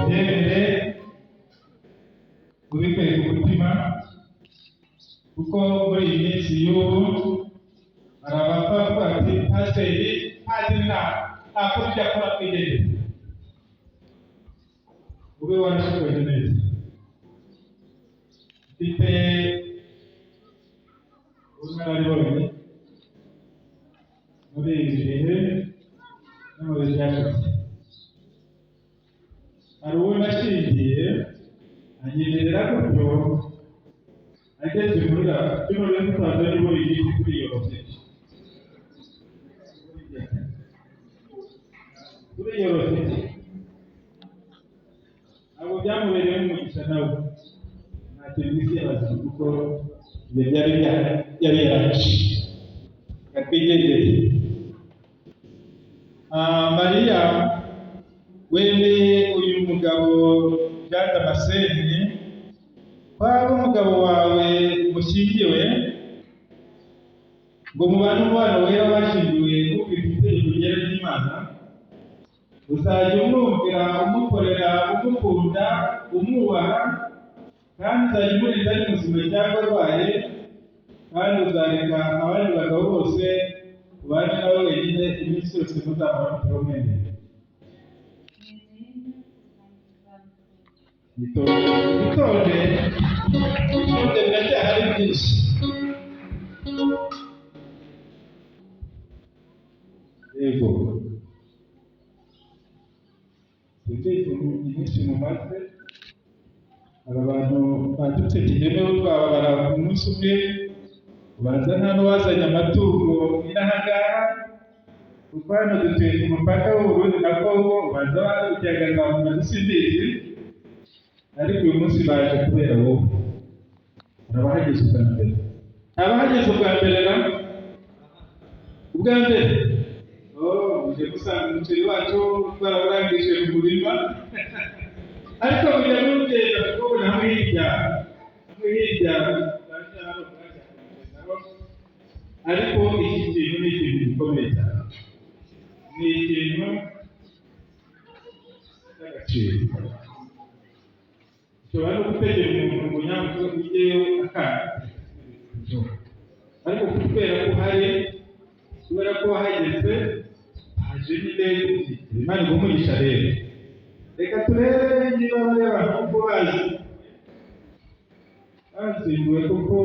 Ubyemere ubikuye ku mutima, kuko muri iyi minsi y'ubu hari abapfa bavuga ati pasiteri, padiri ntakora ibyo akora, twigendere. Ube warashoboye neza. Mfite ubunararibonye muri ibi bihe no mu bihe byashize. Hari uwo nashingiye anyemerera gutyo, ageze muri kino rero tutazi niba igiti turiyoroshye. Turiyoroshye. Ntabwo byamubereye umugisha nawe. Nta serivisi y'abazima kuko ibyo byari yari yaraciye. Gatwigendere. Mariya wemeye uyu mugabo Jean Damascene kwaba umugabo wawe mushyingiwe ngo mubane umubano wera bashyingiwe mufite itegeko ryera ry'Imana, uzajya umwumvira, umukorera, umukunda, umwubaha, kandi uzajya umurinda ari muzima cyangwa arwaye, kandi uzareka abandi bagabo bose ubane nawe wenyine iminsi yose muzamara mutabamenye. Itonde, itonde, itonde, biracyahari byinshi. Yego. Sinzi iminsi mumaze, aba bantu baturutse Kigeme twababara ku munsi umwe, ubanza nta n'uwazanye amatungo inaha ngaha, kuko hano dutuye ku mupaka w'Uburundi na Kongo, ubanza barukiyaga za Mumazi simbizi, ariko uyu munsi baje kubera wowe. Urabahageze ubwa mbere. Abahageze ubwa mbere na? Ubwa mbere. Oh, muje gusanga umuceri wacu twarawurangije mu murima. Ariko mujya mugenda kuko naho hirya, naho hirya, ariko iki kintu ni ikintu gikomeye cyane. Ni ikintu cy'agaciro. Ushobora no gutegera umuntu ngo nyamuke ujyeyo akanga. Ariko kubera ko uhari, kubera ko wahageze, haje n'indege gushyikira. Imana iguhe umugisha rero. Reka turebe niba bareba nk'uko bazi. Bazinguwe kuko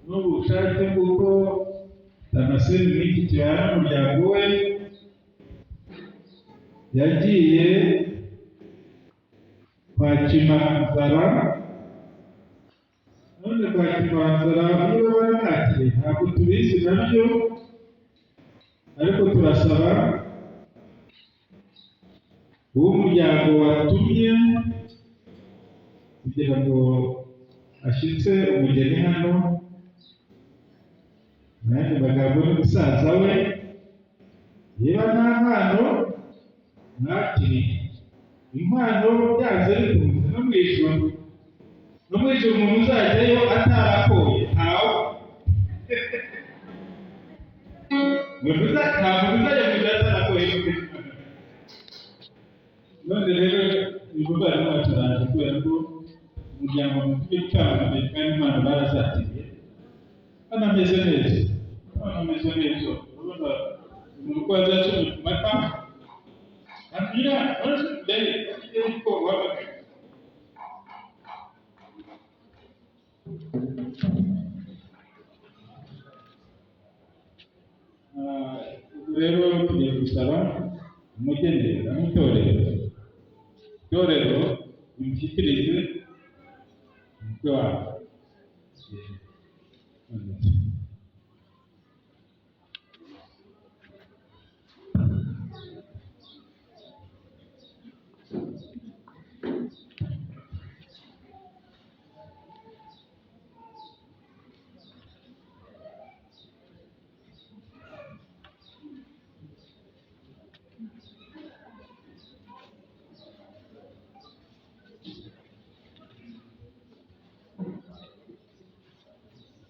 n'ubushake bw'uko Damascene mw'iki kibaya n'umuryango we yagiye kwa Kimanzara. None kwa Kimanzara niba baramwakiriye ntabwo tubizi nabyo, ariko turasaba uwo muryango watumye kugira ngo ashyitse umugeni hano, mu yandi magambo ni musaza we, niba nta mpano mwakiriye, impano byanze bikunze no mu ijuru, no mu ijuru umuntu uzajyayo atarakoye ntawe. Nta muntu uzajya mu ijuru atarakoye. None rero uyu muvandimwe wacu araje kubera ko umuryango mutuye gutanga kandi impano barazakiriye, banameze neza, banameze neza. Urabona umuntu uko yazacomye ku mata, ambwira, ariko wababwira. Ubu rero tugiye gusaba umugenera n'itorero. Itorero rimushyikirize umutwe wabo.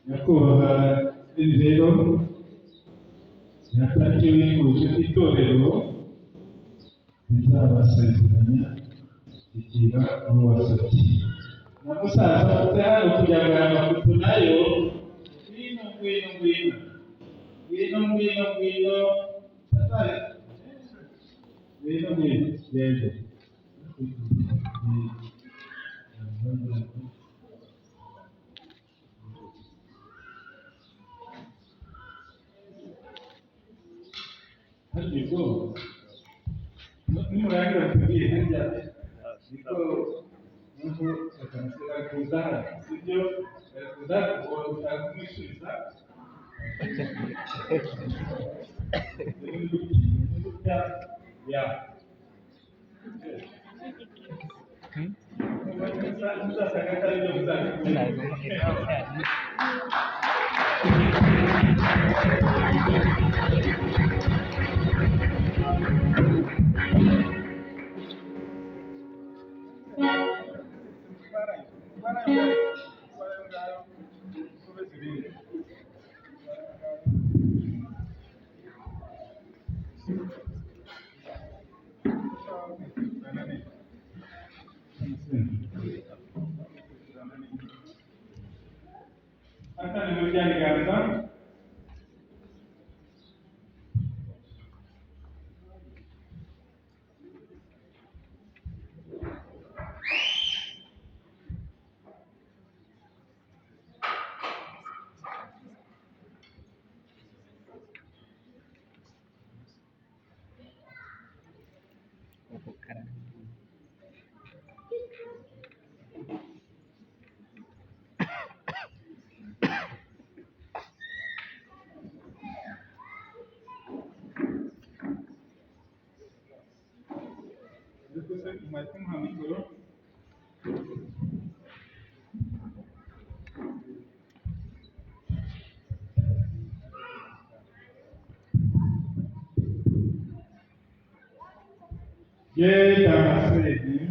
Nyakubahwa rero yatangiye wifuje itorero rizabasezeranya Shyikira uwo wasabye. Na musaza ufite hano kugira ngo aya mafoto nayo, ngwino ngwino ngwino ngwino ngwino ngwino ngwino ngwino yego. Harya ubwo nimurangira tubwire harya niko nuko bakamusera kuza hano, sibyo? Bari kuza uwo ushaka kumwisubiza ya muzasanga atari byo muzabikora. Fatane mu bya biganza. Ariko se mwari kumuha mikoro? Ye Damascene,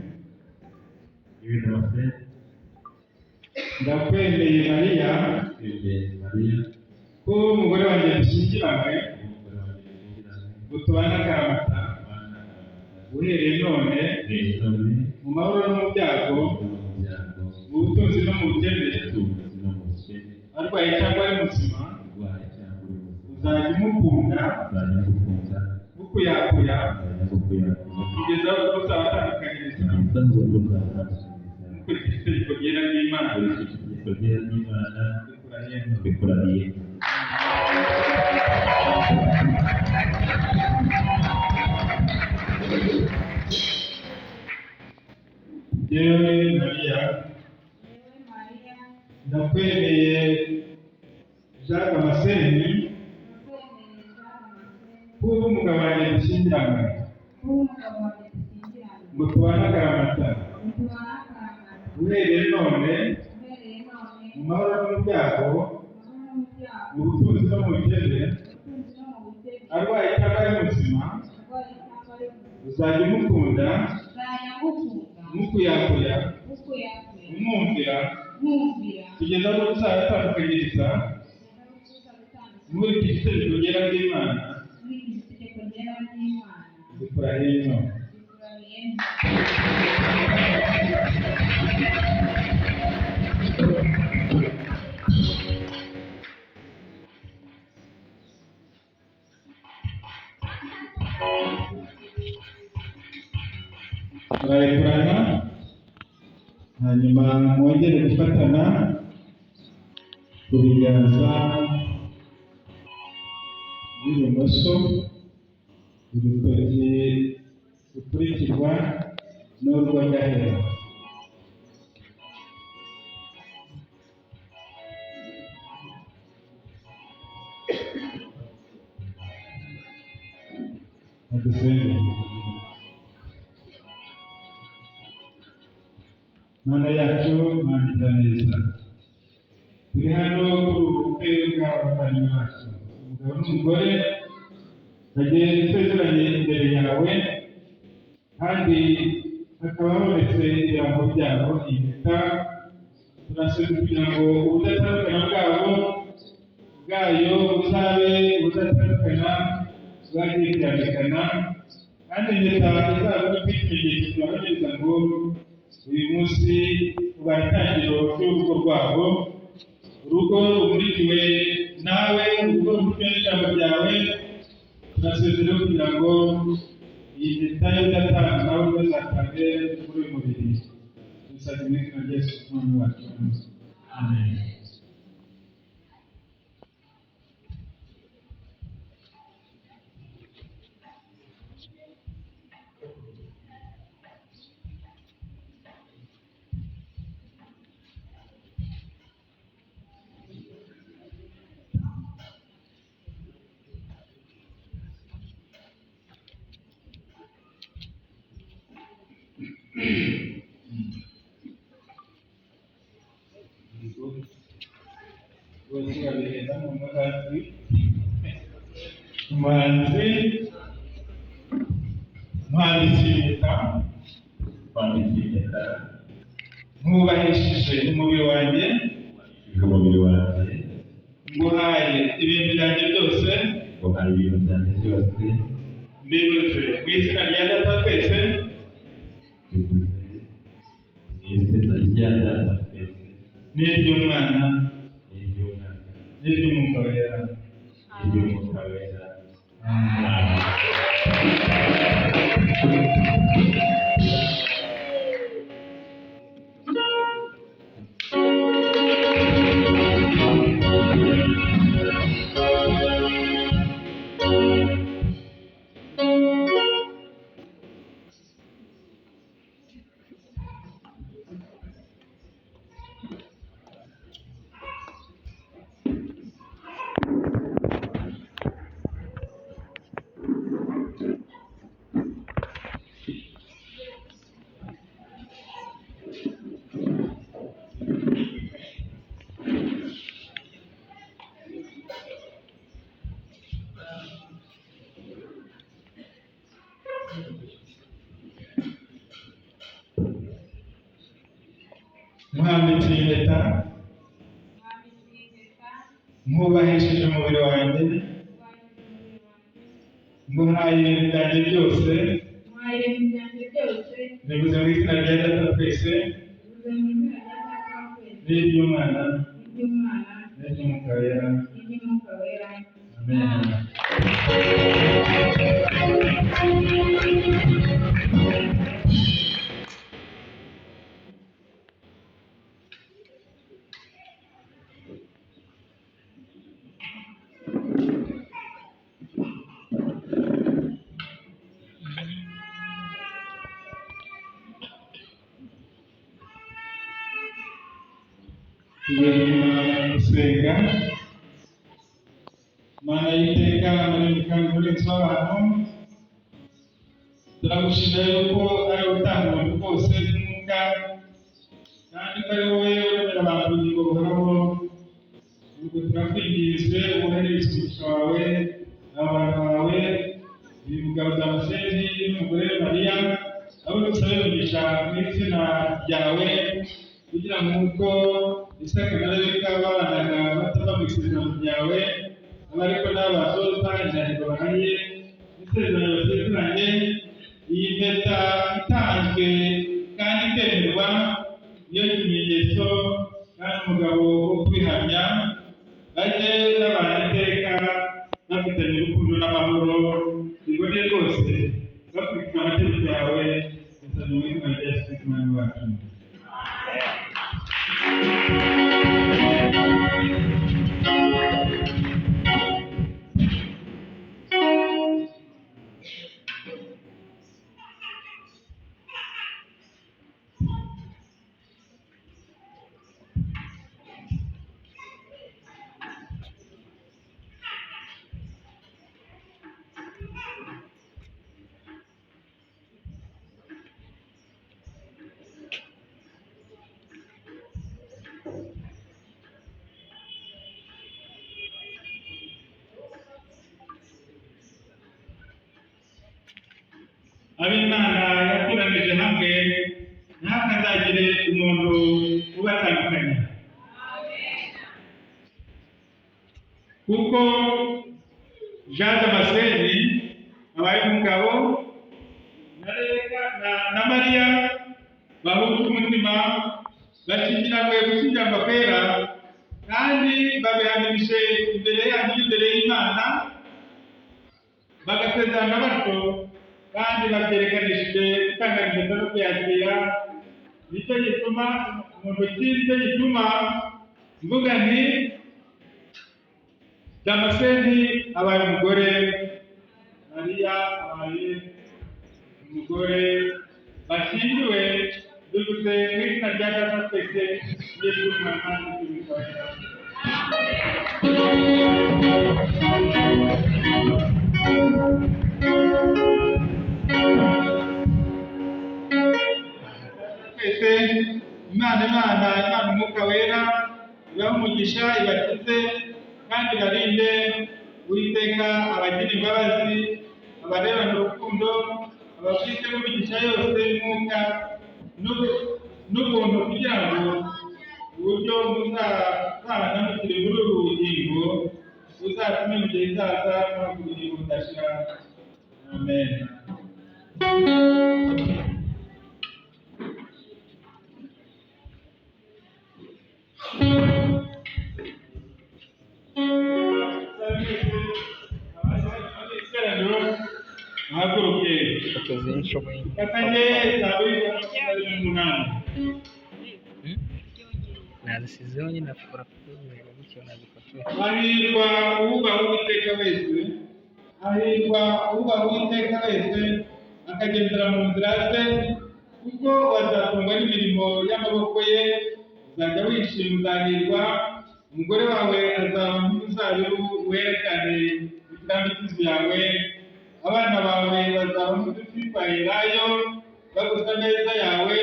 Yewe Damascene, ndakwemeye Mariya twemeye Mariya, ko umugore wanjye dushyingiranywe, umugore wanjye dushyingiranywe, ngo tubane akaramata abana akaramata, uhereye none uhereye none, mu mahoro no mu byago, no mu byago, mu butunzi no mu bukene, ubutunzi no mu bukene, arwaye cyangwa ari muzima, urwaye cyangwa uri muzima, uzajya umukunda nzajya ngukunda, mukuyakuya nzajya ngukuyakuya, kugeza ubwo uzabatandukanyiriza kugeza ubwo uzatandukanyiriza, mukurikije itegeko ryera ry'Imana. ukurikije itegeko ryera ry'Imana, Mbikurahiye. mbikurahiye. Yewe Mariya, Yewe Mariya, ndakwemeye Jacques Damascene ndakwemeye Jacques Damascene, ko uri umugabo wanjye dushyingiranywe, kuba umugabo wanjye dushyingiranywe, ngo tubane akaramata ngo tubane akaramata, uhereye none uhereye none, mu mahoro no mu byago, mu mahoro no mu byago, mu butunzi no mu bukene, mu butunzi no mu bukene, arwaye cyangwa ari muzima, arwaye cyangwa ari muzima, uzajya umukunda nzajya ngukunda, mukuyakuya, mukuyakuya, umwumvira mwumvira, kugeza ubwo uzatandukanyiriza kugeza ubwo uzatandukanyiriza, nkurikije itegeko ryera ry'Imana. nkurikije itegeko ryera ry'Imana. Mbikura hino. Mbikurahiye. Murarekurana, hanyuma mwongere gufatana ku biganza by'ibumoso, urutoki rukurikirwa n'urw'agahera. Adusenge. Mana yacu, Mana igira neza, turi hano kuri ubu bukwe bw'abavandimwe bacu, umugabo n'umugore bagiye gusezeranye imbere yawe, kandi hakaba habonetse ibirango byabo, impeta. Turasabye kugira ngo ubudatandukana bwabo bwayo buzabe ubudatandukana bwagiye kwiyambikana, Kandi impeta izaba ifite ikimenyetso kibahamiriza ngo uyu munsi ubaye itangiriro ry'urugo rwabo, urugo rumurikiwe nawe, urugo rumurikiwe n'ijambo ryawe. Turasezera kugira ngo iyi mpeta y'udatanga nawe uzatange muri uyu mubiri. Dusabye mu izina rya Yesu Umwami wacu. Amen. Bose babihera mu muhanzi, umuhanzi mwanditsi impeta, Kwambika impeta mwubahishije umubiri wanjye, umubiri wanjye, nguhaye ibintu byanjye byose, nguhaye ibintu byanjye byose, mbivuze mu izina rya Data twese, bivuze mu izina rya Data twese, n'iry'Umwana, n'iry'Umwana, n'iry'Umwuka Wera. n'iry'Umwuka Wera. Amen. Amen. Mwambitse impeta, Mwambitse impeta, mwubahishije umubiri wanjye, nguhaye ibintu byanjye byose, nguhaye ibintu byanjye byose, bivuze mu izina rya Data twese, bivuze mu izina rya Data twese, n'iry'Umwana, n'iry'Umwana, n'iry'Umwuka Wera. n'iry'Umwuka Wera. Amen. Tugiye gusenga. Mana y'iteka, muri kandi muri inzu y'abantu, turagushimira yuko ari utanga ubuntu bwose bw'umwuka, kandi ko ari wowe uremera abantu ubugingo buhoraho. Ubwo turakwinginze wohereze umugisha wawe abantu bawe, uyu mugabo Damascene n'umugore Mariya, abo dusabe umugisha mu izina ryawe, kugira ngo nk'uko Isaka na Rebeka babanaga batava mu isezerano ryawe, abe ariko n'abasoza indahiro bahaye isezerano basezeranye. Iyi mpeta itanzwe kandi ikemerwa niyo kimenyetso kandi umugabo wo kubihamya, bajye babana iteka bafitanye urukundo n'amahoro, bibone rwose bakurikiza amategeko yawe. Bisabye mu izina rya Yesu Kristo Umwami wacu. Ab'Imana yakoranije hamwe, ntihakazagire umuntu ubatandukanya, kuko Jean Damascene abaye umugabo Uwiteka na Mariya bahuje umutima, bashyingiranywe gushyingiranwa kwera, kandi babihamirije imbere yanyu n'imbere y'Imana, bagasezerana batyo, kandi babyerekanishije gutanga impeta no kuyakira. Nicyo gituma mu ntoki, nicyo gituma mvuga nti Damascene abaye umugore, Mariya abaye umugore, bashyingiwe bivuze mu izina rya Data twese n'iry'Umwana n'iry'Umwuka Wera. Twese Imana Imana Imana Umwuka Wera ibahe umugisha, ibakize kandi ibarinde. Uwiteka abagire imbabazi, abarebane urukundo, abafitemo imigisha yose y'umwuka n'ubuntu, kugira ngo uburyo muzabana mukiri muri ubu bugingo buzatume mu gihe kizaza muhabwa ubugingo budashira. Amen. Muhaguruke. Fatanye 7:28. Nazisizeho nyine afura kuko gutyo nazifotoye. Hahirwa uwubaha Uwiteka wese, hahirwa uwubaha Uwiteka wese akagendera mu nzira ze, kuko wazatungwa n'imirimo y'amaboko ye, uzajya wishima uzahirwa, umugore wawe azaba nk'umuzabibu wera cyane mu kirambi cy'inzu yawe, abana bawe bazaba nk'uduti twa elayo bagusa neza yawe,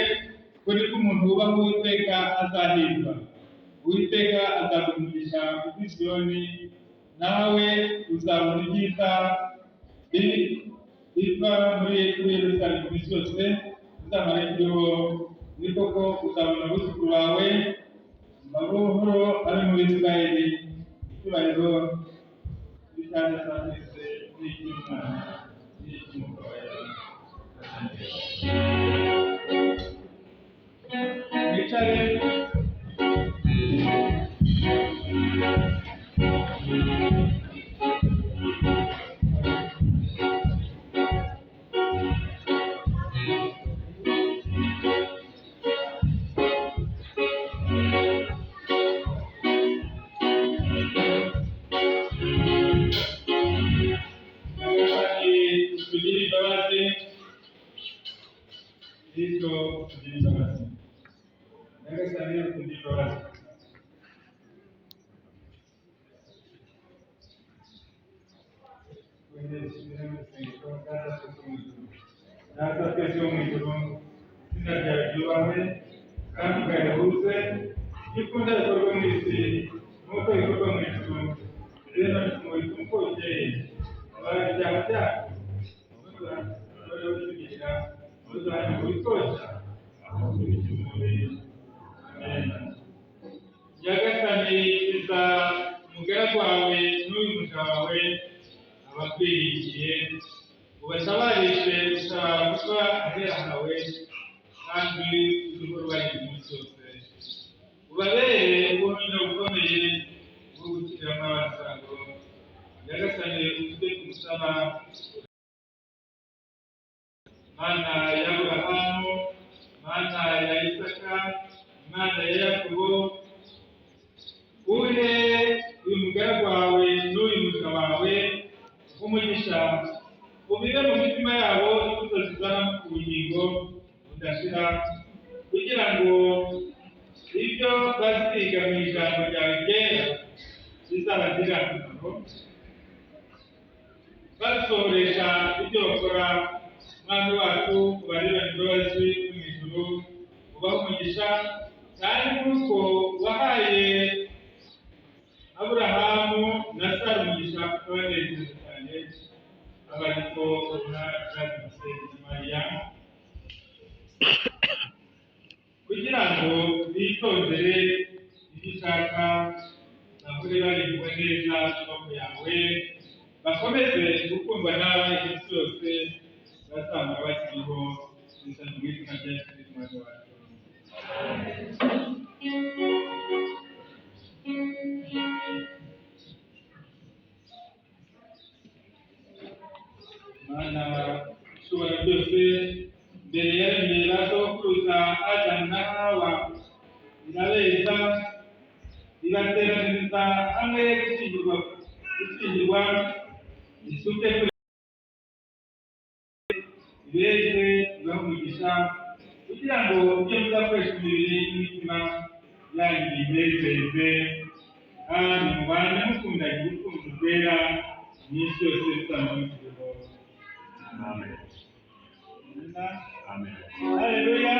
kuko niko umuntu wubaha Uwiteka azahirwa. Uwiteka azaguha umugisha kuri Siyoni, nawe uzabona ibyiza biva muri Yerusalemu iminsi yose uzamara ikiriho. Ni koko uzabona abuzukuru bawe, amahoro ari muri Isirayeli, icyubahiro n'icya Data twese n'icy'Umwana n'icy'Umwuka Wera. Mwicare. Tugire imbabazi, bityo tugire imbabazi. Nyagasani tugire imbabazi. Data twese wo mu ijuru, izina ryawe ryubahwe kandi ugahebuze, ibyo ukunda bikorwe mu isi nk'uko bikorwa mu ijuru. Rero ifunguro ritungukeye, abaye ibyaha byacu Nyagasani, kiza umugaragu wawe n'uyu muja wawe abakwiringiye, ubatabarishe gutabara kuba ahera hawe, kandi uzuhora ubarinda iminsi yose, ubabere ubuhamya bukomeye bwo gukiriramo abasago. Nyagasani, ufite kumusaba Mana ya Aburahamu, Mana ya Isaka, Mana ya Yakobo, uhe uyu mugaragu wawe n'uyu muja wawe umugisha, ubibe mu mitima yabo imbuto zizana ubugingo budashira, kugira ngo ibyo baziga mu ijambo ryawe ryera bizabagirire akamaro, basohoresha ibyo bakora. Mwami wacu, ubarebane imbabazi mu ijuru, ubahe umugisha, kandi nk'uko wahaye Aburahamu na Sara umugisha ukabanezeza cyane, abariko na Jean Mariya, kugira ngo bitondere ibyo ushaka, bahore barindwa neza n'amaboko yawe, bakomeze gukundwa nawe iminsi yose bazamara bakiriho. byose mbere yaremeye ba sokuruza Adamu na Hawa, irabeza, ibateraniriza hamwe gushyingirwa, isuke kuri ibeze, ibahe umugisha kugira ngo ibyo muzakoresha imibiri n'imitima yanyu binezeze, kandi mubane mukundanye urukundo rwera iminsi yose muzaba mukiriho. Amen. Amen. Amen. Haleluya.